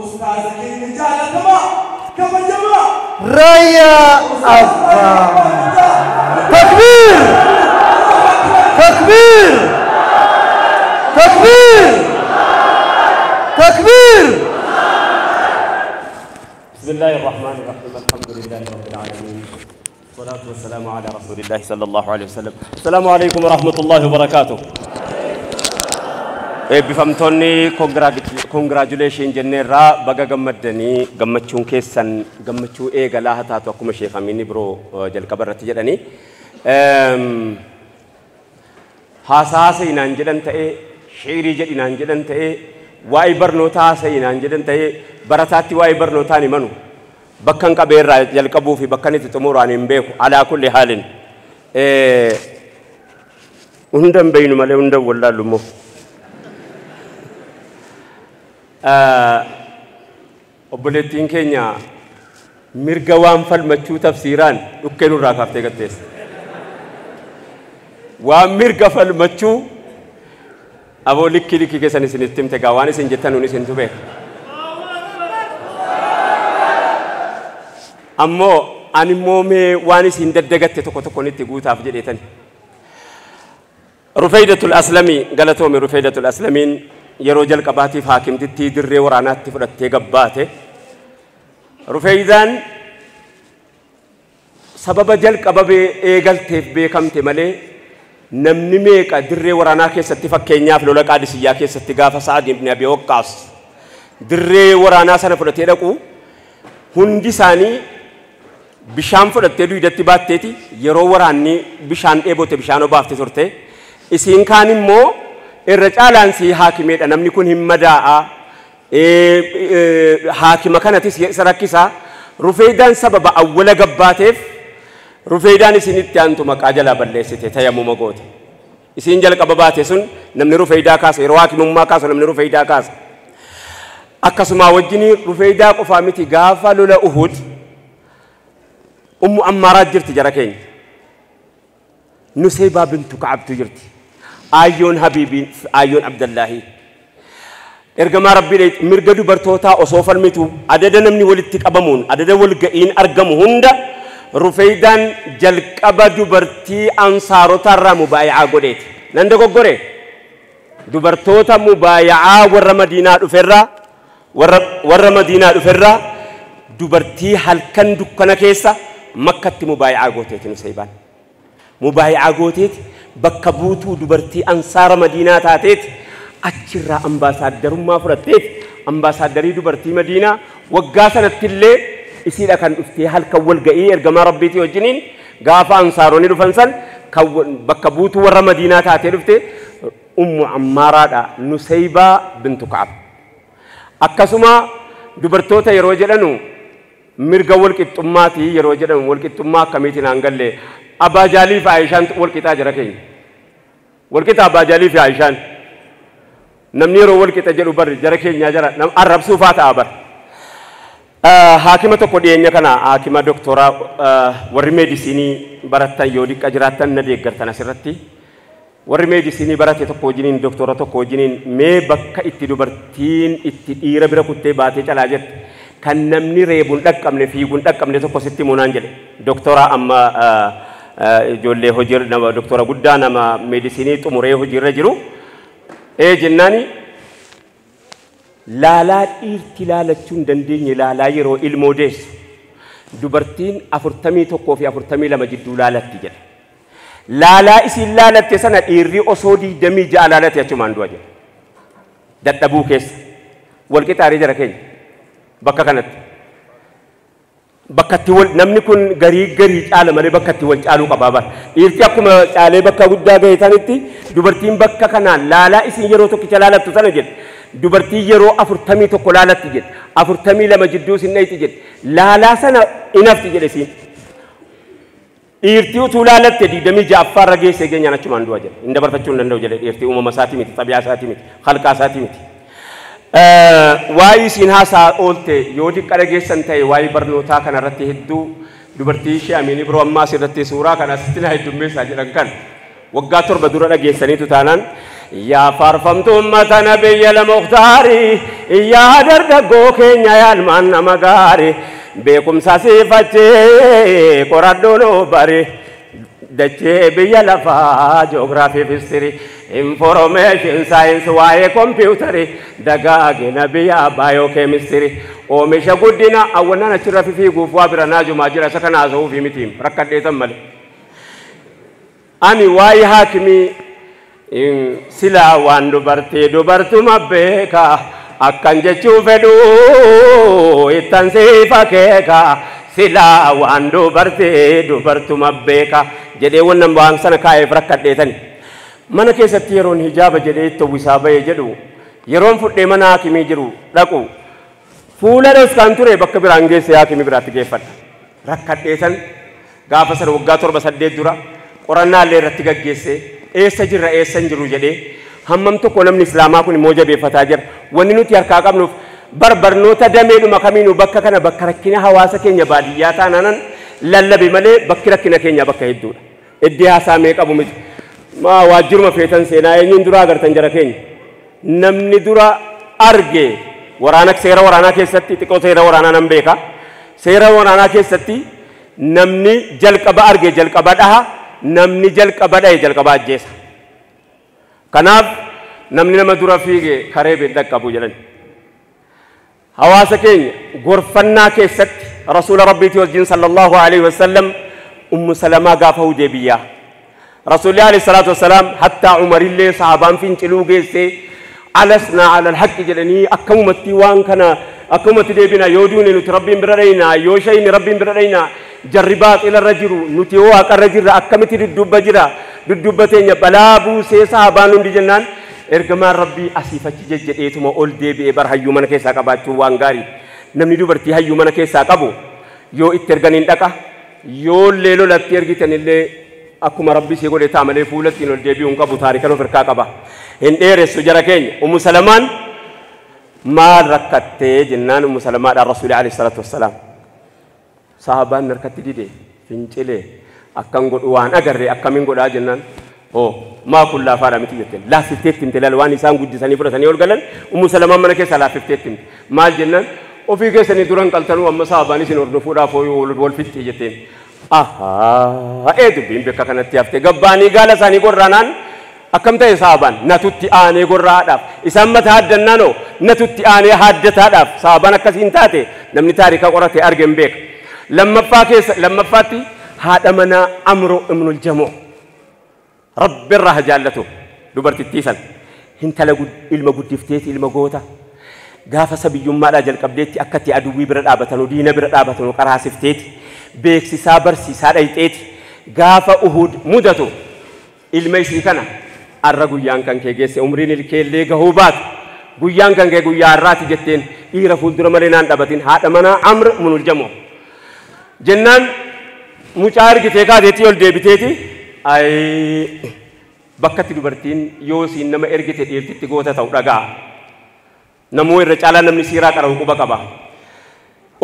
Ustaaza keenya jaalatamaa kabajamaa Raayyaa Abbaa. Takbiir! Takbiir! Takbiir! Takbiir! بسم الله الرحمن الرحيم، الحمد لله رب العالمين، والصلاة والسلام على رسول الله صلى الله عليه وسلم. السلام عليكم ورحمة الله وبركاته. Eebbifamtoonni, congratulation jenneerraa. Baga gammaddanii. Gammachuun keessan gammachuu eegalaa haa taatu, akkuma Sheekh Amiinni biroo jalqaba irratti jedhanii. Haasaa seenaan jedhan ta'ee, shiirii jedhinaan jedhan ta'ee, waa'ee barnootaa haasa'inaan jedhan ta'ee, barataatti waa'ee barnootaan himanu bakka hin qabeerraa jalqabuu fi bakka itti xumuraan hin beeku. Alaa kulli haalin hunda hin beeynu malee hunda hin wallaallu immoo. Obboleettiin keenya mirga waan falmachuu tafsiiraan dhukkee nurraa kaaftee gatteessa. Waan mirga falmachuu aboo likkii likkii keessan isinitti himte gaa, waan isin jettan nun isintu beeka. Ammoo ani immoo mee waan isin daddagatte tokko tokkoon itti guutaaf jedheetani. Rufeydatul Aslamii, galatoomi. Rufeydatul Aslamiin yeroo jalqabaatiif haakimtittii dirree waraanaatti fudhattee gabbaate. Rufeydaan sababa jalqaba eegalteef beekamte malee, namni meeqa dirree waraanaa keessatti, fakkeenyaaf lola Qaadisiyyaa keessatti gaafa Sa'ad ibn Abi Waqqaas dirree waraanaa sana fudhatee dhaqu, hundi isaanii bishaan fudhattee duydatti baatteeti yeroo waraanni bishaan dheebote bishaan obaafte turte. Isiin kaan immoo irra caalaan sii haakimeedha, namni kun hin madaa'a, haakima kanatis isa rakkisaa. Rufeydaan sababa awwala gabbaateef, Rufeydaan isinitti aantu maqaa jalaa balleessite, tayammuma goote. Isiin jalqaba baate sun namni Rufeydaa kaasa, yeroo haakimummaa kaasu namni Rufeydaa kaasa. Akkasuma wajjin Rufeydaa qofaa miti, gaafa lola Uhud Ummu Ammaaraa jirti, jara keenya. Nuseybaa bintu Ka'abtu jirti. Aayyoon Habiibiin, Aayyoon Abdallaahii. Ergamaa Rabbii mirga dubartootaa osoo falmitu, adada namni walitti qabamuun adada walga'iin argamu hunda, Rufeydaan jalqaba dubartii ansaarotaarraa mubaayi'aa godheeti. Nan dogoggore? Dubartoota mubaayi'aa warra Madiinaa dhuferraa, warra Madiinaa dhuferraa dubartii halkan dukkana keessa Makkatti mubaayi'aa gooteeti Nuseybaan. Mubaayi'aa gooteeti, bakka buutuu dubartii ansaara Madiinaa taateeti, achirraa ambaasaaddarummaa fudhatteeti, ambaasaaddarii dubartii Madiinaa waggaa sanatti illee isiidha kan dhuftee halkan walga'ii ergamaa Rabbiitii wajjiniin gaafa ansaaronni dhufan san kan bakka buutuu warra Madiinaa taatee dhufte Ummu Ammaaraadha, Nuseybaa bintu Ka'ab. Akkasuma dubartoota yeroo jedhanu, mirga walqixxummaatii yeroo jedhamu, walqixxummaa akkamiitiin aan galle? Abbaa Jaalii fi Aayishaan walqixaa jira keenya. Walqixa Abbaa Jaalii fi Aayishaan. Namni yeroo walqixa jedhu bar jara keenyaa jara arrabsuufaa ta'a bar. Haakima tokko dhiyeenya kana, haakima doktoraa, warri meedisinii barattan yoo diqqa jiraattan na deeggartan asirratti. Warri meedisinii barate tokko wajjiniin, doktora tokko wajjiniin, mee bakka itti dubartiin itti dhiira bira kuttee baatee calaa jette kan namni reebuun dhaqqabne, fiiguun dhaqqabne tokko sitti himunaan jedhe. Doktora amma ijoollee hojii, nama doktora guddaa, nama meedisinii xumuree hojiirra jiru. Ee jennaani, laalaa dhiirti laalachuu hin dandeenye, laalaa yeroo ilmoo deessu dubartiin 41 fi 42 jidduu laalatti jedhe. Laalaa isiin laalatte sana dhiirri osoo 26 laalate achumaan du'a jedhe. Dadhabuu keessa. Walqixaarii jara keenya bakka kanatti. Bakka itti wal namni kun garii garii caala malee bakka itti wal caaluu qabaa bara. Dhiirti akkuma caalee bakka guddaa gahe sanitti, dubartiin bakka kanaan laalaa isiin yeroo tokkicha laalattu sana jedhe. Dubartiin yeroo 41 laalatti jedhe. 42 jidduu isin dhayti jedhe. Laalaa sana inafti jedhe isiin. Dhiirtii utuu laalatte 26ffaarra geessee geenyaan achumaan du'a jedhe. Hin dabarfachuu hin danda'u jedhe dhiirtii, uumama isaatii miti, xabiyaa isaatii miti, halqaa isaatii miti. Waa'ee isiin haasaa oolte yoo diqqa dhageessan ta'e, waa'ee barnootaa kanarratti hedduu dubartii ishee Amiinii biroo ammaa asirratti suuraa kana asitti na heddummeessaa jedhan kan waggaa 7 dura dhageessaniitu taanaan, Yaa faarfamtu ummata nabiyya Mukhtaarii, yaa dargaggoo keenya yaa ilmaan nama gaarii, beekumsa siifachee qoradhoo bari. Dachee biyya lafaa ji'oogiraafii fi histirii, information science waa'ee kompiitarii, dagaagina biyya baayookeemistirii, oomisha guddina awwannaan achirra fiiguuf waa bira naajumaa jira isa kana haasa'uufi mitiim rakkadheetan malee. Ani waa'ee haakimii silaa waan dubartii dubartuma beeka akkan jechuu fedhuu ittan siifa keeka silaa waan dubartii dubartuma beeka jedhee wannan waan sana kaa'eef rakkadheetani. Mana keessatti yeroon hijaaba jedhee itti uwwisaa bahee jedhu yeroon fudhee mana haakimii jiru dhaqu fuula dhoksaan ture bakka biraan geesse haakimii biraatti geeffadha. Rakkadheetan gaafa sana waggaa 7-8 dura qorannaallee irratti gaggeesse eessa jirra eessa hin jiru jedhee hammam tokko namni islaamaa kun immoo jabeeffataa jira. Wanni nuti harkaa qabnuuf barnoota dameedhuma kamiinuu bakka kana bakka rakkina hawaasa keenya baadiyyaa taanaanan lallabe malee bakki rakkina keenya bakka hedduudha. Iddii haasaa mee qabu miti. Maa waajjiruma feetan seenaa eenyuun dura agartan jara keenya. Namni dura arge waraana seera waraanaa keessatti xiqqoo seera waraanaa nan beeka. Seera waraanaa keessatti namni jalqaba arge jalqaba dhaha, namni jalqaba dhahe jalqaba ajjeesa. Kanaaf namni nama dura fiige karee beekna qabu jedhan. Hawaasa keenya gorfannaa keessatti rasuula rabbiitii wajjin sallallahu alaihi wasallam Ummu Salamaa gaafa Hudaybiyaa. Rasuulli alayhi salaatu wasalaam hattaa Umarillee sahabaan finciluu geessee alasnaa alal haqqi jedhanii akkamumatti waan kana akkamumatti deebina yoo duune nuti rabbiin bira dhayna yoo shayni rabbiin bira dhayna jarri baaxilarra jiru nuti yoo waaqarra jirra akkamitti dudduubba jira dudduubba teenya balaa buusee sahabaan hundi jennaan ergamaan rabbii asiifachi jejjedheetuma ol deebi'ee bar hayyuu mana keessaa qabaachuun waan gaarii. Namni dubartii hayyuu mana keessaa qabu yoo itti erganiin dhaqa yoo illee lolatti ergitanillee akkuma rabbi si godhe taa malee fuulattiin ol deebi'uu hin qabu taarika of harkaa qaba. Hin dheeressu jara keenya. Ummu Salamaan maal rakkattee jennaan Ummu Salamaadhaan Rasuulli alayhi salaatu wassalaam. Sahabaan harkatti dide fincilee akkan godhu waan agarre akkamiin godhaa jennaan hoo maa kun laafaadha miti jetteen laaffifteetti himte laal waan isaan guddisanii fudhatanii ol galan Ummu Salamaan mana keessaa laaffifteetti himte maal jennaan ofii keessanii duran qaltanuu amma sahabaan isin hordofuudhaaf wal fixxee jetteen. Ahaa ee dubbiin bakka kanatti haftee gabbaanii gaala isaanii gorraanaan akkam ta'e sahabaan natutti aanee gorraadhaaf isaan mataa haddannaanoo natutti aanee haddataadhaaf sahabaan akkasiin taate namni taarika qorate arge hin beeka. Lammaffaatti haadha manaa Amroo ibnul Jamoo rabbi irraa jaallatu dubartittii san hintala ilma guddifteeti ilma goota gaafa sabiyyummaadhaa jalqabdeetti akkatti aduwwii bira dhaabatanuu diina bira dhaabatanuu qaraasifteeti beeksisaa barsiisaa dhayxeeti gaafa Uhud mudatu ilma isii kana arra guyyaan kan kee geesse umriin ilkeellee gahuu baatu guyyaan kan kee guyyaa har'aati jetteen dhiira fuuldura malee naan dhabatin haadha manaa Amr ibnul Jamoo jennaan mucaa argitee kaateetti ol deebiteeti ay bakkatti dubartiin yoo siin nama ergite dhiirtitti goota ta'u dhagaa namoo irra caalaa namni siiraa qara'u quba qaba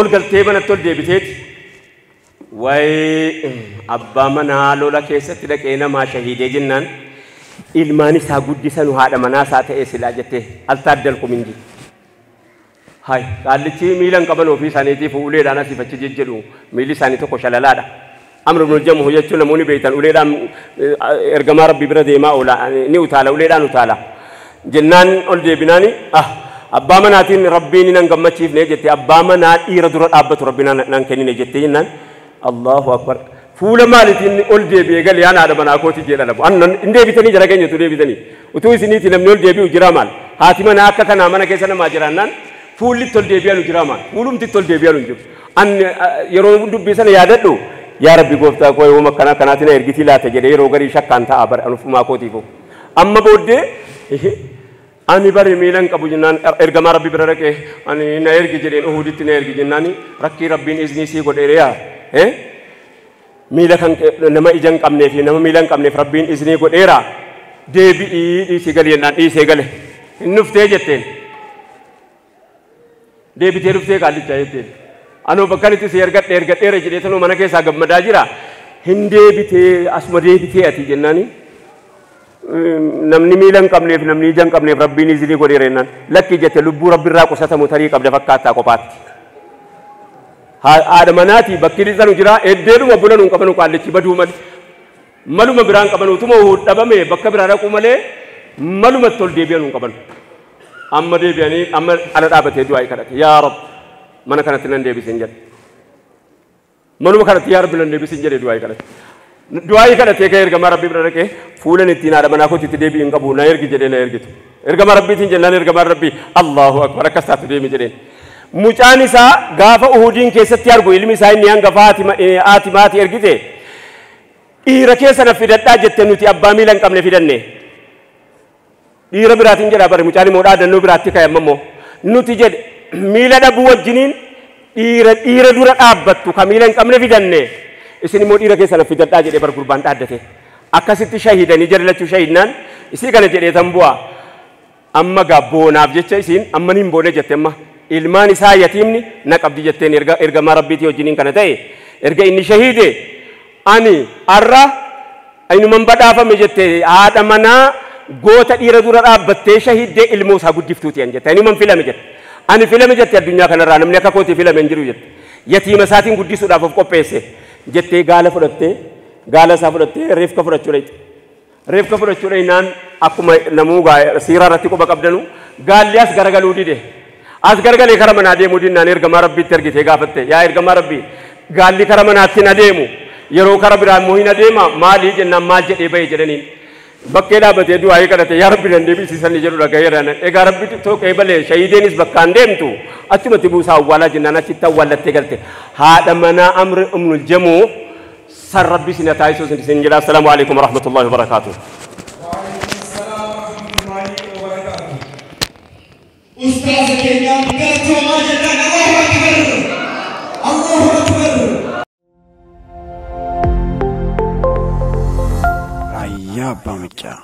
ol galtee manatti ol deebiteeti wayi abbaa manaa lola keessatti dhaqee namaa shahiidee jennaan ilmaan isaa guddisanu haadha manaa isaa ta'ee silaa jettee altaaddalku mindi. Hai qaallichi miila hin qaban ofii isaaniitiif uleedhaan asiif achi jejjedhu miilli isaanii tokko shalalaadha. Amr ibnul Jamuh jechuun namoonni beektan uleedhaan ergamaa rabbii bira deemaa oola ni utaala uleedhaan utaala. Jennaan ol deebinaani abbaa manaatiin rabbiin nan gammachiifne jette abbaa manaa dhiira dura dhaabbatu rabbiin nan kennine jette jennaan Allahu akbar. Fuula maaliitiin ol deebi'ee galee yaa haadha manaa kooti jedha labu. Annan hin deebitanii jara keenyatu deebitanii. Utuu isiniiti namni ol deebi'u jira maal? Haati manaa akka kanaa mana keessa namaa jiraannaan fuulli ol deebi'anu jira maal? Fuulumti ol deebi'anu hin jiru. An yeroo dubbii sana yaadadhu yaa rabbi gooftaa koo yooma akkana akkanaatiin ergitii laata jedhee yeroo garii shakkaan ta'a bara anufumaa kootiifu. Amma booddee ani bari miila hin qabu jennaan ergamaa rabbi bira dhaqee ani na ergi jedheen Uhuditti na ergi jennaan rakkii rabbiin iznii sii godheere yaa miila kan nama ija hin qabnee fi nama miila hin qabneef rabbiin iznii godheera deebi'ii dhiisii gali jennaan dhiisee gale hin dhuftee jetteen deebitee dhuftee qaallichaa jetteen anoo bakka itti si ergadhe ergadheera jedhee tanuu mana keessaa gammadaa jira hin deebitee asuma deebitee ati jennaani Namni miila hin qabneef namni ija hin qabneef Rabbiin izinii godheera jennaan lakki jette lubbuu Rabbi irraa qusatamu tarii qabda fakkaattaa kophaatti. Haadha manaati bakki lixanu jira eddeedhuma bulan hin qabanu qaallichi baduu malee maluma biraan qabanu utuma dhabame bakka biraa dhaquu malee malumatti ol deebi'an hin qabanu. Amma deebi'anii amma ala dhaabatee du'aa kadhate yaa Rab mana kanatti nan deebisin jedhe. Manuma kanatti yaa Rabbi nan deebisin jedhe du'aa kadhate. Du'aa kadhatee ka'ee ergamaa Rabbii bira dhaqee fuulan ittiin haadha manaa kootti itti deebi'in qabu na ergi jedhee na ergitu. Ergamaa Rabbiitiin jennaan ergamaan Rabbii Allahu akbar akkas taatu deemi jedheen. Mucaan isaa gaafa Uhudiin keessatti argu ilmi isaa inni hangafa haati maatii ergite dhiira keessa na fidadhaa jette nuti abbaa miila hin qabne fidanne. Dhiira biraatiin jedha bare mucaan immoo dhaadannoo biraatti ka'e amma immoo nuti jedhe miila dhabuu wajjiniin dhiira dhiira dura dhaabbattu ka miila hin qabne fidanne. Isin immoo dhiira keessa na fidadhaa jedhee bar gurbaan dhaaddate. Akkasitti shahidanii jara lachuu shahidnaan isii kana jedhee tan bu'a. Amma gaa boonaaf jecha isiin amma hin boone jette amma ilmaan isaa yatiimni na qabdi jetteen erga ergamaa Rabbiitii wajjiniin kana ta'e erga inni shahiide ani arra inuman badhaafame jette haadha manaa goota dhiira dura dhaabbattee shahiiddee ilmoo isaa guddiftuuti an jette inuman filame jette ani filame jette addunyaa kanarraa namni akka kootii filame hin jiru jette yatiima isaatiin guddisuudhaaf of qopheesse jettee gaala fudhattee gaala isaa fudhattee reefka fudhachuu dhaqxe. Reefka fudhachuu dhaqnaan akkuma namuu siiraa irratti quba qabdanu gaalli as garagaluu dide. As garagalee kara manaa deemuu dinnaan ergamaa Rabbiitti ergitee gaafatte yaa ergamaa Rabbii gaalli kara manaatti hin adeemu yeroo kara biraa immoo hin adeema maalii jennaan maal jedhee bahe jedhaniin. Bakkee dhaabbatee du'aa kadhate yaa Rabbi nan deebisiisanii jedhu dhagayeera. Egaa Rabbi tokkee balee shahiideenis bakkaan deemtu achumatti buusaa awwaalaa jennaan achitti awwaallattee galte. Haadha manaa Amri ibnul Jamuu san Rabbi isin haa taasisu isin jedha. Assalaamu alaikum warahmatullahi wabarakaatuh. وعليكم السلام ورحمة الله وبركاته. أستاذ كينيا قالت ما جنان الله أكبر الله أكبر. Raayyaa Abbaa Macaa.